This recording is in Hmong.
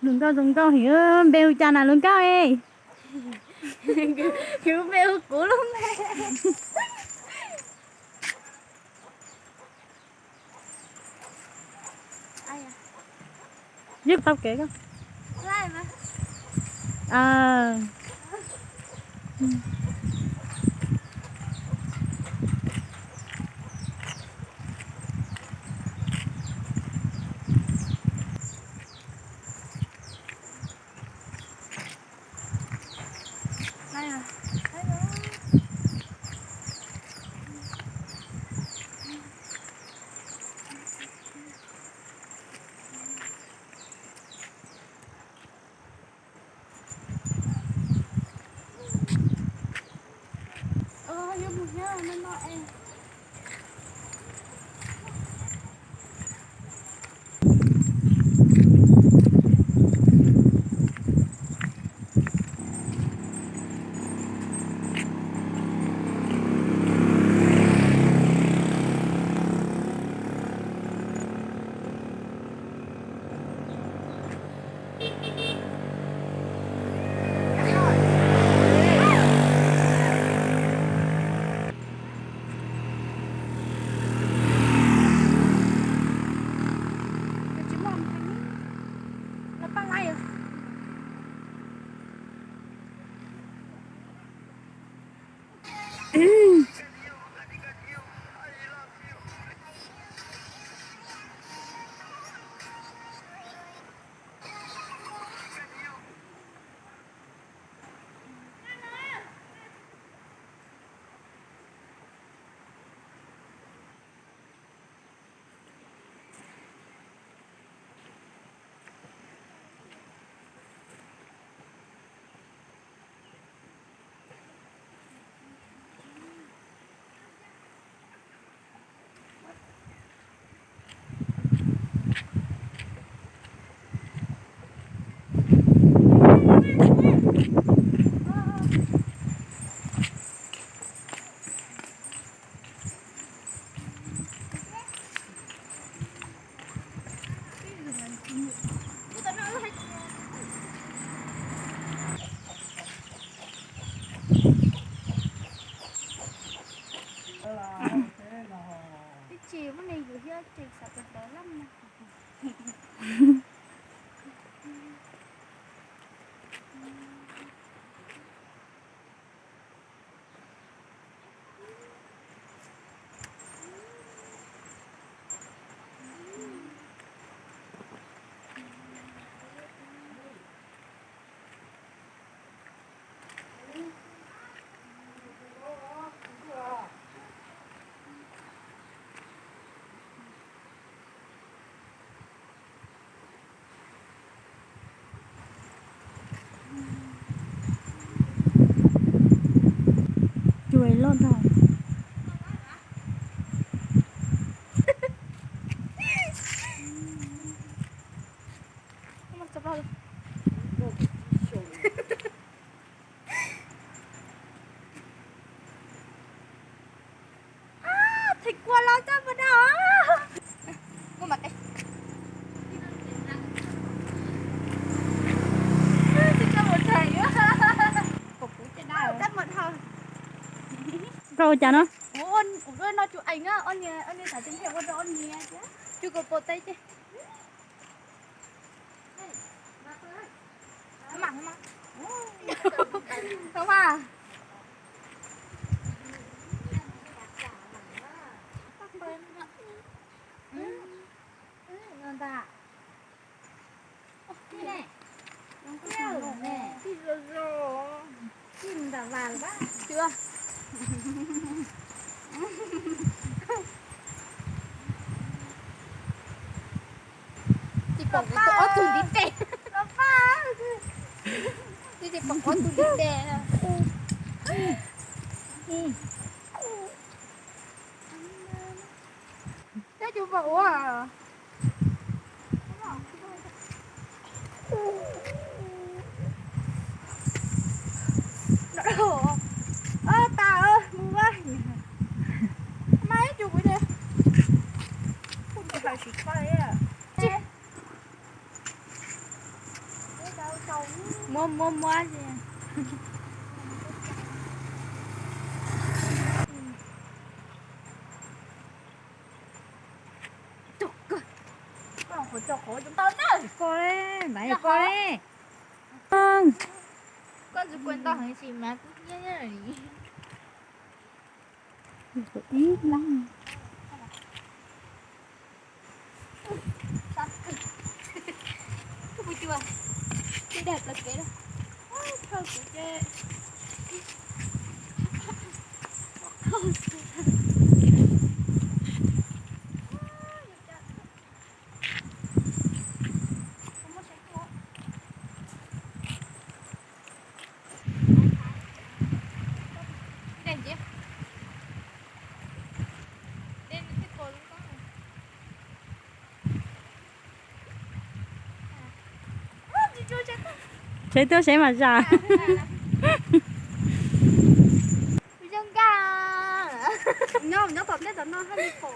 Hluas nkauj zoo nkauj heev, npe hu cas na hluas nkauj e? Npe hu kuv lub npe. Yeej tau kev koj. Ib tsis muaj neeg yus thiab tseem xav tos tos lab mas. Cua loj ntag. Thej kua los txaj puas dau. Muaj mas teb. Txaj puas dau. Koj ua cas no? Ua no tsuas eev, ob niag xav tias ua rau ob niag thiab. Tsuas kom pom teb ces. Tsis pom kuv tus ob tug ntiv tes. Ua tus dib de. Tab tus pom ua. Tab mus ua. Mas ib tug kuv ces kuj ntshai tsis tau li. Muab muab muab li. Koj li, mas koj li. Koj tsis kuv ntau heev tsis mas kuv nyiab nyiab li. Tsheb tuaj seb mas zam. Zoo nkauj. Nyob, nyob tom ntej tom no haj li pom.